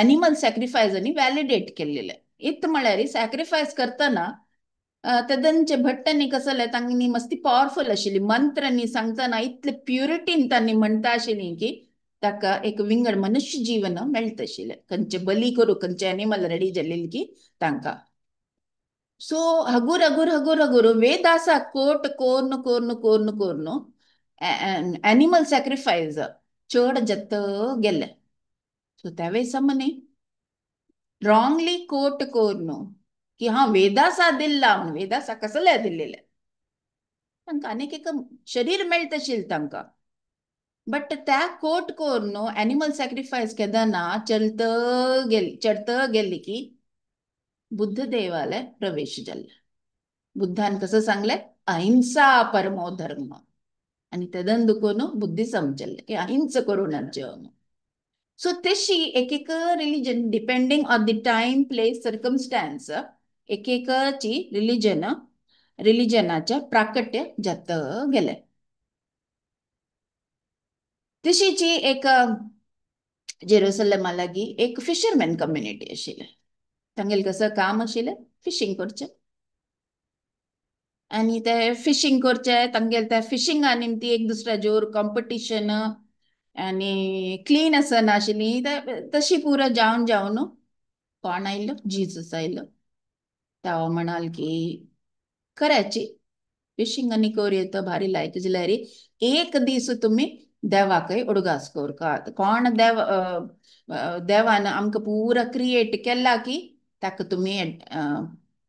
S1: एनिमल सॅक्रिफायस आनी व्हॅलिडेट केल्लेले. इत म्हळ्यार सॅक्रिफायस करतना तेदनचे भट्टांनी कसले तांणी मस्ती पावरफुल आशिल्ली मंत्रांनी सांगतना इतले प्युरिटीन तांणी म्हणटा आशिल्ली की ताका एक विंगड मनुष्य जीवन मेळटा आशिल्लें. खंयचे बली करूं, खंयचे एनिमल रेडी जाल्ले की तांकां. सो हगूर हगूर हगूर हगूर वेदासा कोट कोर्न कोर्न कोर्न कोर्न एनिमल सॅक्रिफायस चड जत गेले. सो त्या वेळेस म्हणे रॉंगली कोट कोर्न की हा वेदासा दिल्ला म्हणून, वेदासा कसले दिल्लेले तांकां आनीक एक शरीर मेळटा आशिल्लें तांकां. बट त्या कोट कोर्न एनिमल सॅक्रिफायस केदना चलत गेली, चडत गेली की बुद्ध देवाले प्रवेश जाल्ले. बुद्धान कसं सांगले अहिंसा परमो धर्म, आनी तेदन दुकोन बुद्धिसम जाल्ले की अहिंसा करूं नज. सो तशी एक एक religion depending on the time, place, circumstance एक एकाची रिलिजन रिलिजनाचे प्राकट्य जात गेले. तशीची एक जेरुसलेमा लागीं एक फिशरमॅन कम्युनिटी आशिल्ली. तांगेलें कसं काम आशिल्लें फिशींग करचें, आनी ते फिशींग करचें तांगेले त्या फिशिंगा निमती एक दुसऱ्या जोर कॉम्पिटिशन आनी क्लीन आसनाशिल्ली. तशी पुरो जावन जावन कोण आयलो, जीजस आयलो. तो म्हणाल की खऱ्याची फिशींग आनी कर येता भारी लायक जाल्यार एक दीस तुमी देवाकय उडगास करकात. कोण देव देवान आमकां पुरा क्रिएट केला की ताका तुमी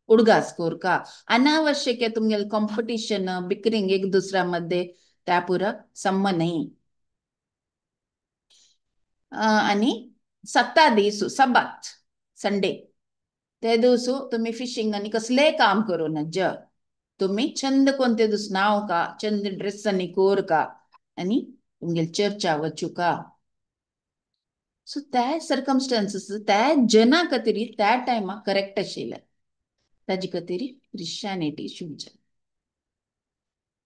S1: उडगास करका. अनावश्यक तुमगेले कॉम्पिटिशन बिकरींग एक दुसऱ्या मध्ये त्या पुरा सम्म न्ही. आनी 7 दीस सबात संडे ते दिवसू तुमी फिशींग आनी कसलेय काम करूं नज. तुमी छंद कोणते दीस नाव का, छंद ड्रेस आनी कोर का आनी तुमगेले चर्चा वचूका. सो त्या सर्कमस्टांसीस त्या जना खातीर त्या टायमाक करेक्ट आशिल्लें, ताजे खातीर क्रिश्चियनिटी सुरू जाली.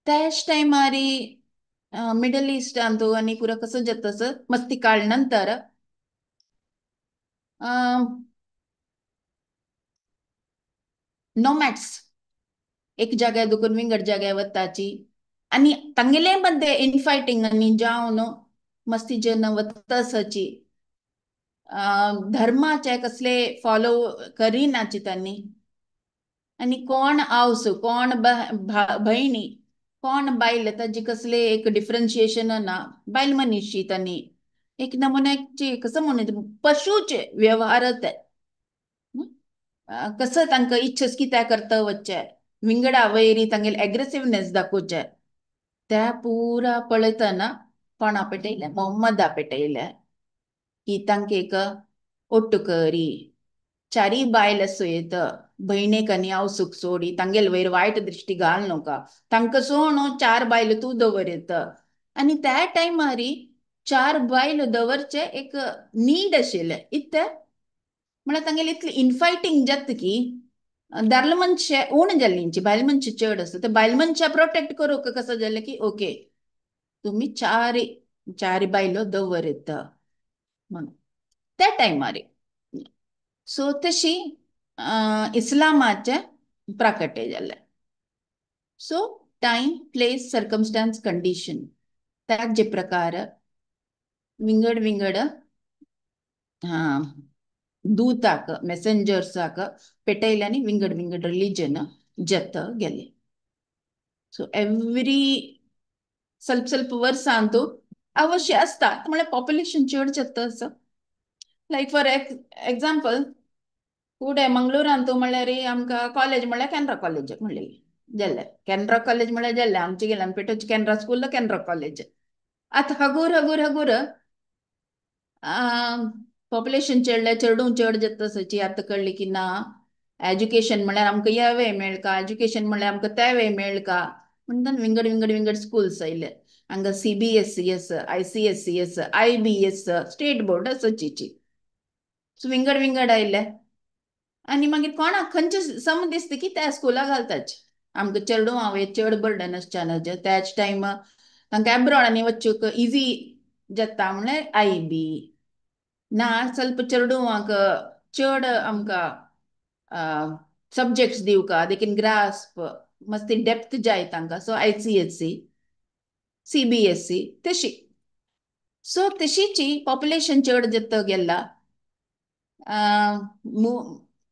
S1: त्याच टायमार मिडल इस्टांत आनी पुरो कसो जाता तसो मस्ती काळ नंतर नोमॅट्स एक जाग्यार दुखून विंगड जाग्यार वताची आनी तांगेले मध्ये इनफायटींग आनी जावन मस्ती जेन्ना वता आसाची, धर्माचे कसले फॉलो करिनाची तांणी, आनी कोण आवस कोण भयणी कोण बायल ताजी कसले एक डिफरन्शिएशन ना, बायल मनीशी तांणी एक नमुन्याचे कसं म्हणू पशुचे व्यवहार ते कसं तांकां इच्छा कित्याक करता वच्चे विंगडा वैरी तांगेले एग्रेसिवनेस दाखोवचे, त्या पुरा पळयतना कोणा पेटयले मोहम्मदा पेटयले की तांकां एक ओट्टू करी चारी बायल आसूं येत भयणेक आनी आवसूक सोडी तांगेले वयर वायट दृश्टी घाल नका, तांकां सोण चार बायल तूं दवर येत. आनी त्या टायमार चार बायल दवरचे एक नीड आशिल्लें इतलें म्हळ्यार तांगेले इतलें इनफायटींग जाता की दादले मनशे उण जाल्लींची बायल मनशां चड आसता, ते बायल मनशां प्रोटेक्ट करूंक कसो जालें की ओके तुमी चार चार बायलो दवर येता म्हणून त्या टायमार. सो तशी इस्लामाचें प्राकट्य जालें. So time place circumstance condition त्याचे प्रकार विंगड विंगड दूताक मेसेंजर्साक पेटयल्यानी विंगड विंगड रिलीजन जत गेले. सो एवरी ಸ್ವಲ್ಪ ಸ್ವಲ್ಪ वर्सांतू अवश्य आसता म्हळ्यार पॉप्युलेशन चड जाता असो. लायक फॉर एक्झाम्पल फुडें मंगळुरांतू म्हळ्यार आमकां कॉलेज म्हळ्यार केनरा कॉलेज म्हणलेली जालें, केनरा कॉलेज म्हळ्यार जालें आमचे गेल्यान पेटोवची केनरा स्कूल केनरा कॉलेज. आतां हगूर हगूर हगूर पॉप्युलेशन चडलें, चेडूं चड जाता तशी आतां कळ्ळी की ना एज्युकेशन म्हळ्यार आमकां ह्या मेळका, एज्युकेशन म्हळ्यार आमकां तें मेळका म्हणून विंगड विंगड विंगड स्कूल्स आयले. हांगा CBSE आसा, ICSE आसा, IB आसा, स्टेट बोर्ड आसा, सो विंगड विंगड आयले. आनी मागीर कोणाक खंयचे सम दिसता की त्या स्कुलाक घालताच आमकां चेडूं हांव चड बर्डन आसचें ना, त्याच टायम तांकां एब्रॉड आनी वचूंक इजी जाता म्हणल्यार IB ना, ಸ್ವಲ್ಪ चेडवांक चड आमकां सब्जेक्ट्स दिवका they can grasp मस्ती डेप्थ जाय तांकां, सो ICSE CBSE तशी. सो तशीची पॉप्युलेशन चड जाता गेला,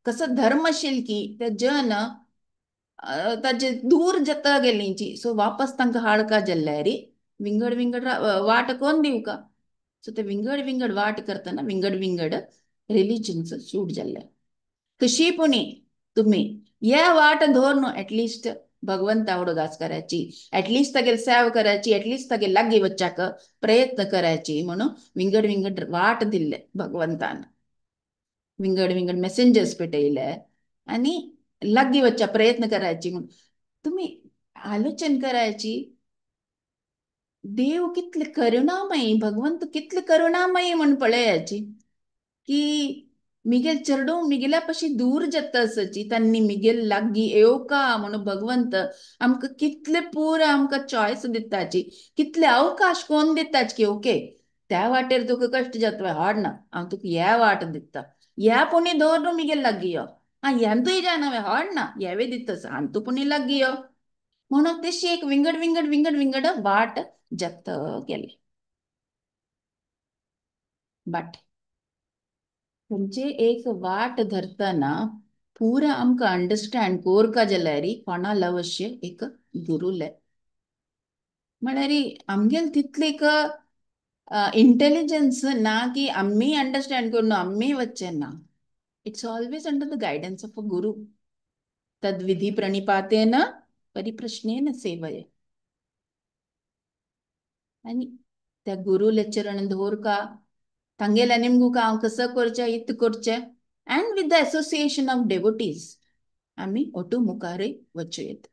S1: कसो धर्म आशिल्लो की ते जन ताजे दूर जाता गेल्लींची, सो वापस तांकां हाडका जाल्यार विंगड विंगड वाट कोण दिवका, सो ते विंगड विंगड वाट करतना विंगड विंगड रिलिजन्स सूट जाल्ले. कशी पुणी तुम्ही या वाट धरून एटलिस्ट भगवंता उडगास करायची, एटलिस्ट तागेले सेवा करायची, एटलिस्ट तागेले लागीं वच्चाक प्रयत्न करायची म्हणून विंगड विंगड वाट दिल्ले भगवंतान, विंगड विंगड मेसेंजर्स पेटयले आनी लागीं वच्चा प्रयत्न करायची म्हणून. तुम्ही आलोचन करायची देव कितले करुणामयी, भगवंत कितले करुणामयी म्हण पळयाची की मिगेल चेडूं मिगेल्या पशी दूर जाता आसाची तांणी मिगेल लागीं येवका म्हणून भगवंत आमकां कितले पुरो आमकां चॉयस दिताची, कितले अवकाश कोण दिताच की ओके त्या वाटेर तुका कश्ट जाता हाड ना हांव तुका ह्या वाट दिता, ह्या पुणी दवर मिगेल लागीं यो, आं ह्यान जायना हाड ना ह्यावे दिता आनी तूं पुणी लागीं यो म्हणून तशी एक विंगड विंगड विंगड विंगड वाट जाता गेली. बट खंयचे एक वाट धरतना पुरा आमकां अंडरस्टँड कोरका जाल्यार कोणा अवश्य एक गुरुले म्हळ्यार आमगेले तितले एक इंटेलिजन्स ना की आमी अंडरस्टँड करून आमी वच्चें ना. It's always under the guidance of a guru. तद्विधी प्रणिपातेन परिप्रश्नेन सेवय. आनी त्या गुरुले चरण धोरका तांगेल्या निमगुका हांव कसो करचें इत करचें, and with the association of devotees आमी ओटू मुखारय वचूं येता.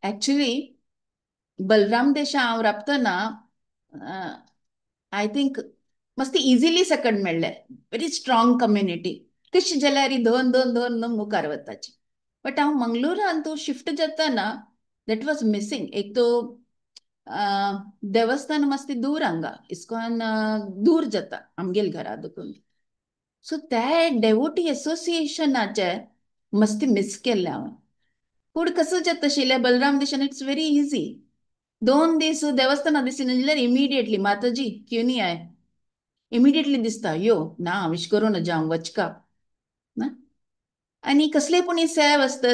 S1: एक्चुली बलराम देशा हांव राबतना I think मस्ती इझिली सकड मेळ्ळें, व्हेरी स्ट्रॉंग कम्युनिटी. तशी जाल्यार दोन दोन दोन मुखार वताची. बट हांव मंगळूरान तूं शिफ्ट जाताना that was missing. एक तो देवस्थान मस्ती दूर हांगा, इस्कॉन दूर जाता आमगेल घरा दुखून. सो त्या डेवोटी एसोसिएशनाचे मस्ती मिस केल्लें हांवें. पूण कसं जाता आशिल्लें बलराम देशान it's very easy. 2 दीस देवस्थाना दिसना जाल्यार इमिडिएटली माताजी क्यों नहीं आए, इमिडिएटली दिसता यो ना विश करू ना जावं वचका ना. आनी कसले पुणी सेव आसता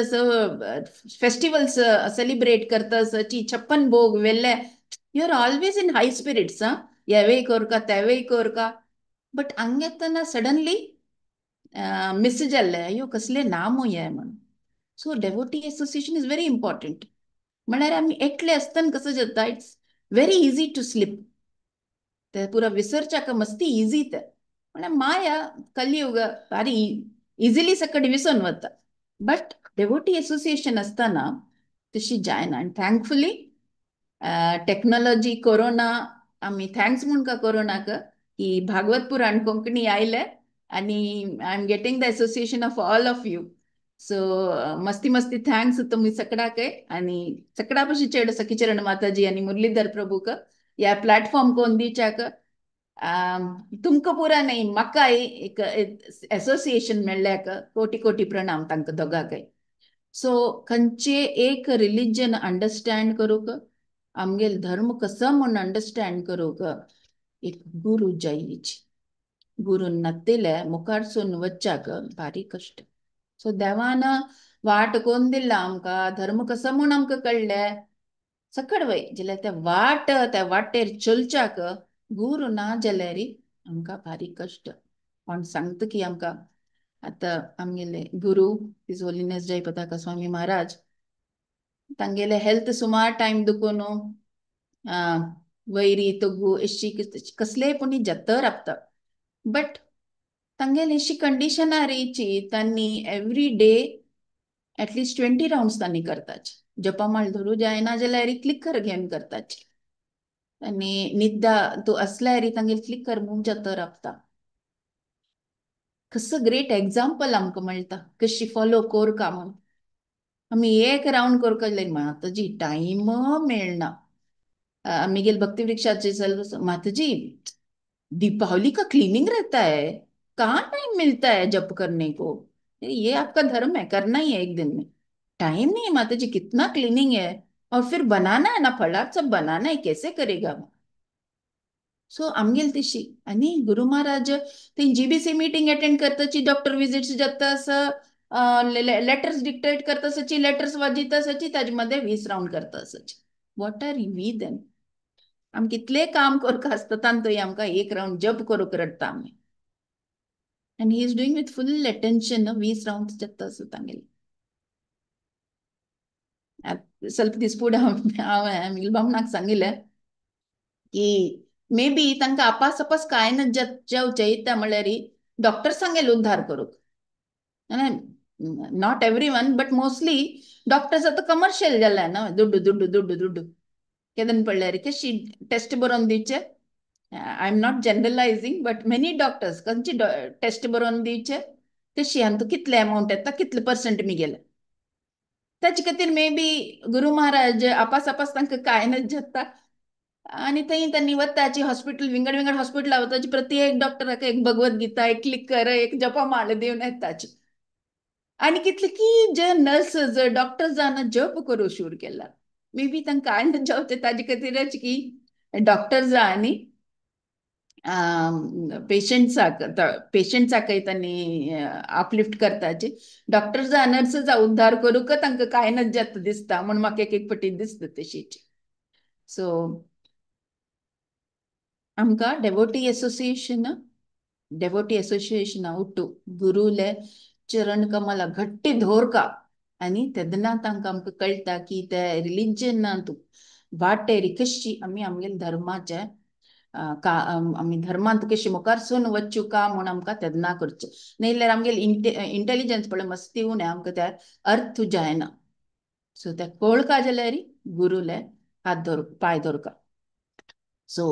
S1: फेस्टिवल्स सेलिब्रेट करता ची 56 भोग वेल्ले, you are always in high spirits. हा, हेवय करका तेवय करका. बट हांगा येतना सडनली मिस जाल्लें, अयो कसले नाम हे म्हणून. So devotee association is very important. म्हळ्यार आमी एकले आसतना कसं जाता, it's very easy to slip. ते पुरा विसरच्याक मस्ती इझी ते. म्हळ्यार माया कलियुग भारी इझिली सकट विसरून वता. बट डेवोटी एसोसिएशन आसतना तशी जायना. आनी थँकफुली टेक्नॉलॉजी कोरोना, आमी thanks म्हूण का कोरोनाक की भागवत पुराण कोंकणी आयले आनी I am getting the association of all of you. So मस्ती मस्ती thanks तुमी सगळ्याक आनी सगळ्या पशी चेड सखीचरण माताजी आनी मुरलीधर प्रभूक ह्या प्लॅटफॉर्म कोण दिवच्याक. तुमकां पुरा न्हय म्हाकाय एक एसोसिएशन मेळ्ळ्याक कोटी कोटी प्रणाम तांकां दोगांकय. सो खंयचे एक रिलिजन अंडरस्टँड करूंक, आमगेल धर्म कसो म्हूण अंडरस्टँड करूंक एक गुरू जायची. गुरू नातिले मुखारसून वच्चाक भारी कश्ट. सो देवान वाट कोण दिला आमकां, धर्म कसो म्हूण आमकां कळ्ळें सकड वय जाल्यार त्या वाट त्या वाटेर चलच्याक गुरू ना जाल्यार आमकां भारी कश्ट. कोण सांगता की आमकां आतां आमगेले गुरू his holiness जय पताका स्वामी महाराज तांगेले हेल्थ सुमार टायम दुखून वैरी तगू अशी कसलेय पुणी जाता राबता. बट तांगेले अशी कंडिशन आरयची तांणी every day at least 20 rounds तांणी करताच. जपामाळ धरू जायना जाल्यार क्लिकर घेवन करताच. आनी निद्दा तूं आसल्यार तांगेले क्लिकर मूव जाता राबता. कसं ग्रेट एग्जाम्पल आमकां मेळटा कशी फॉलो कोरका म्हूण. आमी एक रावंड करका जाल्यार माताजी टायम मेळना. आमगेले भक्ती वृक्षाचे माताजी दीपावली का क्लीनिंग रहता है, कहाँ टाइम मिलता है जप करने को, ये आपका धर्म है, करना ही है एक दिन में, टाइम नहीं है माता जी, कितना क्लीनिंग है और फिर बनाना है ना, फलाट सब बनाना है, कैसे करेगा. सो आमगेल तशी. आनी गुरु महाराज ती जीबीसी मीटिंग अटेंड करताची, डॉक्टर विजिट्स जाता, लेटर्स डिक्टेट करता आसाची, लेटर्स वाजिता आसाची, ताजे मध्ये 20 रावंड करता आसाची. What are we then? आम कितले काम करका आसता तांतूय आमकां एक रावंड जप करूंक रडटा आमी. And he is doing with full attention 20 round जाता आसा तांगेले. ಸ್ವಲ್ಪ दीस फुडें हांवें बामणाक सांगिल्लें की मे बी तांकां आपास आपास कांय ना जेवचें येता म्हणल्यार डॉक्टर सांगेल उद्धार करूंक. Not every one but mostly doctors आतां कमर्शियल जाल्या ना, दुड्डू दुड्डू दुड्डू दुड्डू केदन पडल्यार कशी टेस्ट बरोवन दिवचे. I am not generalising but many doctors खंयची टेस्ट बरोवन दिवचे कशी आनी तूं कितले अमावंट येता कितले पर्संट मी गेले. ताचे खातीर मे बी गुरु महाराज आपास आपास तांकां कांय ना जाता. आनी थंय तांणी वताची हॉस्पिटल विंगड विंगड हॉस्पिटला वताची, प्रत्येक डॉक्टराक एक भगवत गीता, एक क्लिकर, एक जपमाळ दिवन येताची. आनी कितले की जे नर्स डॉक्टर्सान जप करूं सुरू केला. मे बी तांकां कांय ना जावचें ताजे खातीरच की डॉक्टर्स आनी पेशंट्साक पेशंट्साकय तांणी अपलिफ्ट करताचे. डॉक्टर्स नर्सां उद्धार करूंक तांकां कांय ना जाता दिसता म्हूण म्हाका एक एक पटी दिसता तशीच. सो आमकां डेवोटी एसोसिएशन डेवोटी एसोसिएशना उट्टू गुरुले चरण कमला घट्टी धोरका आनी तेन्ना तांकां आमकां कळटा की ते रिलिजनांत वाटेर कशी आमी आमगेले धर्माचे का आमी धर्मांत कशी मुखार सून वच्चू का म्हूण आमकां तेन्ना करचें. न्ही जाल्यार आमगेले इंटेलिजन्स पळय मस्ती उणें आमकां त्या अर्थ जायना. सो ते कळका जाल्यार गुरुले हात धर पांय धरका. सो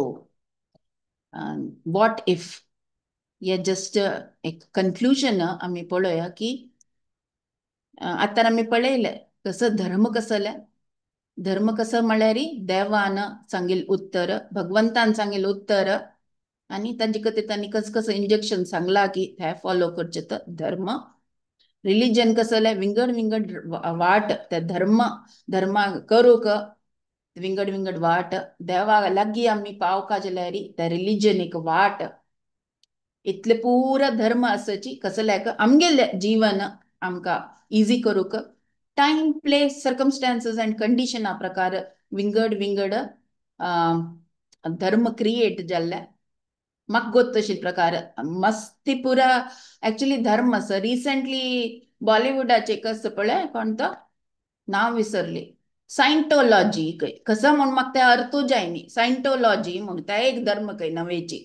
S1: What if हे जस्ट एक कन्क्लुजन आमी पळोवया की आतां आमी पळयलें कसं धर्म कसले. धर्म कसं म्हळ्यार देवान सांगील उत्तर, भगवंतान सांगील उत्तर आनी तांचे खातीर तांणी कस कसं इंजेक्शन सांगला की हे फॉलो करचें तर धर्म. रिलिजन कसलें विंगड विंगड वाट त्या धर्म धर्मा करूंक विंगड विंगड वाट देवा लागीं आमी पावका जाल्यार त्या रिलिजन एक वाट. इतले पुरा धर्म आसाची कसले आमगेलें जीवन आमकां इजी करूंक टायम प्लेस सर्कमस्टांसीस अँड कंडिशना प्रकार विंगड विंगड धर्म क्रिएट जाल्ले. म्हाका गोत तशे प्रकार मस्ती पुरा एक्चुअली धर्म आसा. रिसेंटली बॉलिवूडाचे कसं पळय कोण तो नांव विसरली, सायंटोलॉजी कसं म्हूण म्हाका ते अर्थूय जायनी. सायंटोलॉजी म्हूण ते एक धर्म खंय नवेची.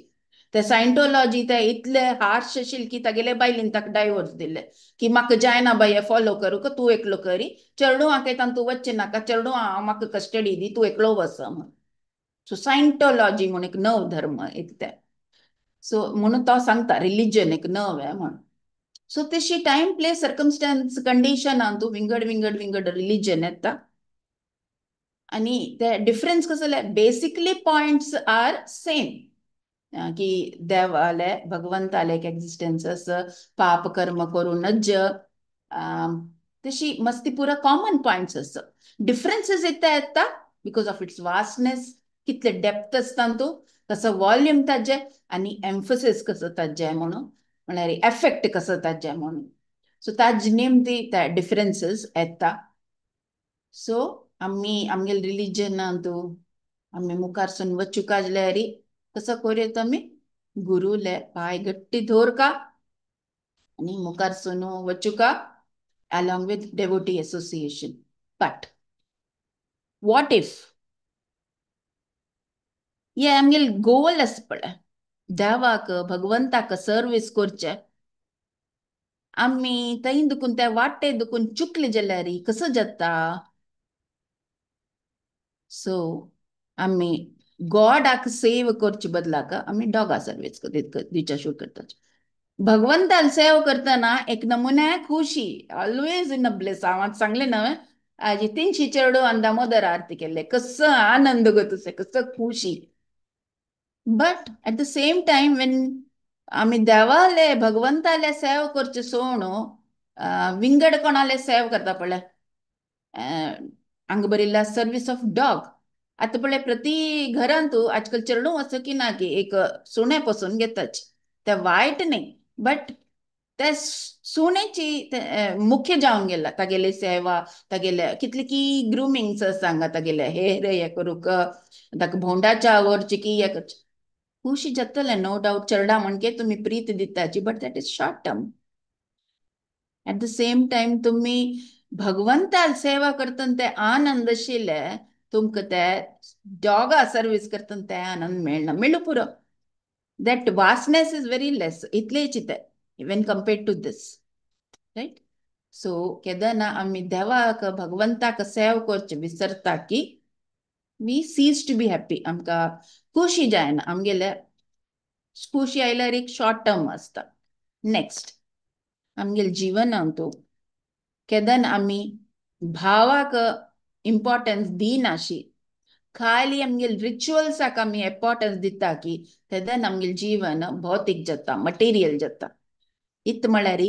S1: ते सायंटोलॉजी ते इतले हार्श आशिल्ले की तागेले बायलेन ताका डायवोर्स दिले की म्हाका जायना बाय हे फॉलो करूंक, तूं एकलो करी, चेडूं आं तूं वचचें नाका, चेडूं हांव म्हाका कस्टडी दी, तूं एकलो वच म्हूण. सो सायंटोलॉजी म्हूण एक नव धर्म एक ते. सो म्हणून तो सांगता रिलिजन एक नव आहे म्हूण. सो तशी टायम प्लेस सर्कमस्टांस कंडिशनान तूं विंगड विंगड विंगड रिलिजन येता आनी ते डिफरन्स कसले बेसिकली पॉयंट्स are same की देवाले भगवंताले एक एक्झिस्टन्स आसा, पाप कर्म करूं नज, तशी मस्ती पुरा कॉमन पॉयंट्स आसा. डिफरन्सीस येता येता because of it's vastness, कितले डेप्थ आसता तूं, कसो वॉल्यूम ताजें आनी एम्फसिस कसो ताजें म्हणून, म्हळ्यार एफेक्ट कसो ताजें म्हणून. सो ताजे निमती ते डिफरन्सीस येता. सो आमी आमगेले रिलिजनान तूं आमी मुखार सून वचूंक जाल्यार कसो करूं आमी गुरूले पांय घट्टी दवरका आनी मुखार सून वचूंक along with devotee association. But what if हे आमगेले गोल आसा पळय देवाक भगवंताक सर्वीस करचें, आमी थंय दुखून त्या वाटे दुखून चुकले जाल्यार कसो जाता? सो आमी गॉडाक सेव करचे बदलाक आमी डॉगा सर्वीस दिवच्या सुरू करता. भगवंताल सेव करतना एक नमुन्या खुशी, ऑलवेज इन अ ब्लेस. हांव आतां सांगलें न्हय आजी 300 चेडू आनी दामोदर आरती केल्ले, कसो आनंद गो तुसे, कसो खुशी. But at the same time when आमी देवाले भगवंताले सेव करचे सोण विंगड कोणाले सेव करता पळय, हांगा बरयल्ला सर्वीस ऑफ डॉग. आतां पळय प्रति घरांत आजकाल चेडूं आसा की ना की एक सुणें पसून घेताच, तें वायट न्ही बट ते सुण्याची मुख्य जावन गेला तागेली सेवा, तागेले कितले की ग्रुमींग्स आसा हांगा, तागेले हेर हे करूंक ताका भोंवडाच्या व्हरचें की हे करचें. खुशी जातलें नो डावट, चेडा म्हणके तुमी प्रीत दिताची, but that is short term. At the same time तुमी भगवंताल सेवा करतना ते आनंद आशिल्ले तुमकां ते डॉगा सर्वीस करतना ते आनंद मेळना, मेळू पुरो. That vastness is very less, इतलेच ते when compared to this, right? So केदना आमी देवाक भगवंताक सेव करचें विसरता की we cease to be happy, आमकां खुशी जायना, आमगेले खुशी आयल्यार एक शॉर्ट टर्म आसता. नेक्स्ट आमगेले जिवनांत केदन आमी भावाक इम्पॉर्टन्स दिनाशी, खाली आमगेले रिच्युअल्साक आमी इम्पॉर्टन्स दिता की तेदन आमगेले जीवन भौतीक जाता, मटेरियल जाता. इत म्हळ्यार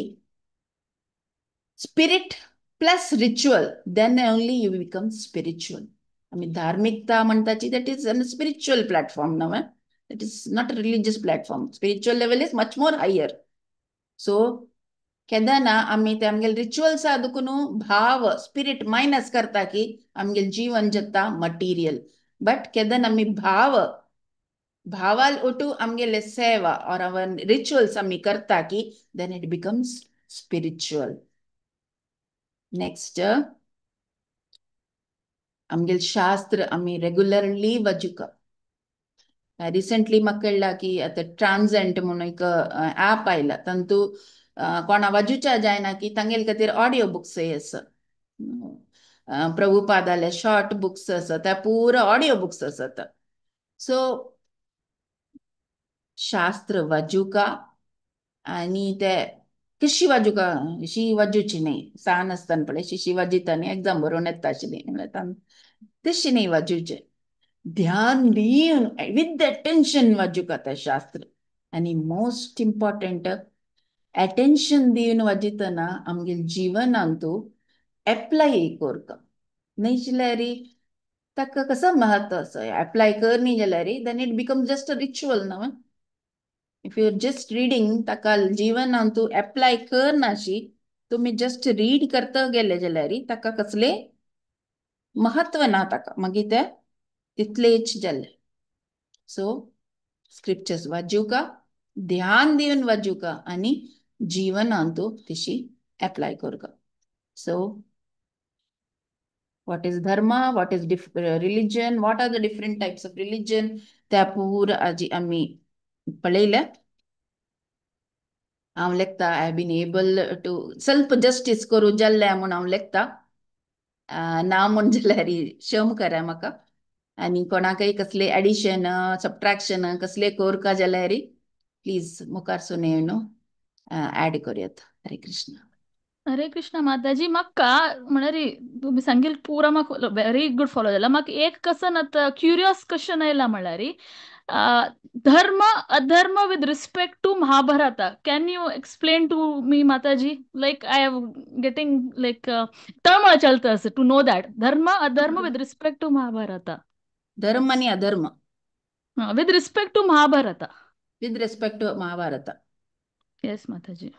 S1: spirit plus ritual, then only you become spiritual. आमी धार्मिकता म्हणटाची that is an spiritual platform न्हय, that is not a religious platform. Spiritual level is much more higher. So केदना आमी ते आमगेले रिच्युअल्सा दुखून भाव स्पिरिट मायनस करता की आमगेले जीवन जाता मटिरियल. बट केदन आमी भाव भावाल ओटू आमगेले सेवा और our rituals आमी करता की then it becomes spiritual. Next आमगेले शास्त्र आमी रेगुलरली वाचूंक. रिसेंटली म्हाका कळ्ळां की आतां ट्रान्झेंट म्हणून एक ऍप आयला, तातूंत कोणा वाजूच्या जायना की तांगेले खातीर ऑडियो बुक्स आसा, प्रभुपादाले शॉर्ट बुक्स आसा, त्या पुरा ऑडियो बुक्स आसात. सो शास्त्र वाजुका आनी ते कशी वाजुका अशी वाजूची न्ही, सान आसतना पळय शिशी वाजिता न्ही, एग्जाम बरोवन येता आशिल्ली म्हणल्यार तशी न्ही वाजूचें, ध्यान दिवन विथ अटेन्शन वाजुका तें शास्त्र. आनी मोस्ट इम्पॉर्टंट अटेन्शन दिवन वाजितना आमगे जिवनांतू एप्लाय करता न्ही जाल्यार ताका कसो महत्व आसा. एप्लाय कर न्ही जाल्यार then it become just a ritual न्हू. If you are just reading ताका जिवनांतू एप्लाय कर नाशी तुमी जस्ट रीड करता गेले जाल्यार ताका कसले महत्व ना ताका, मागीर ते तितलेच जाले. सो स्क्रिप्चर्स वाजुका, ध्यान दिवन वाजुका आनी जिवनांतू तशी एप्लाय करका. So what is dharma, what is religion, what are the different types of religion, त्या पूर आजी आमी पळयल्या. हांव लेखता I have been able to self justice करूं जाल्लें म्हूण हांव लेखता, ना म्हूण जाल्यार क्षम करा म्हाका. आनी कोणाकय कसले एडिशन सबट्रॅक्शन कसले करका जाल्यार प्लीज मुखार सून येवन ऍड करूयात. हरे कृष्ण.
S2: हरे कृष्ण माताजी. म्हाका म्हळ्यार तुमी सांगील पुरा म्हाका व्हेरी गुड फॉलो जाला. म्हाका एक कसन आतां क्युरियस क्वेश्चन आयला म्हळ्यार धर्म अधर्म with respect to Mahabharata, can you explain to me Mataji? Like I am getting like तळमळ चलता असं टू नो that धर्म अधर्म विथ रिस्पेक्ट टू महाभारता.
S1: धर्म आणि अधर्म
S2: with respect to Mahabharata.
S1: With respect to Mahabharata.
S2: Yes Mataji.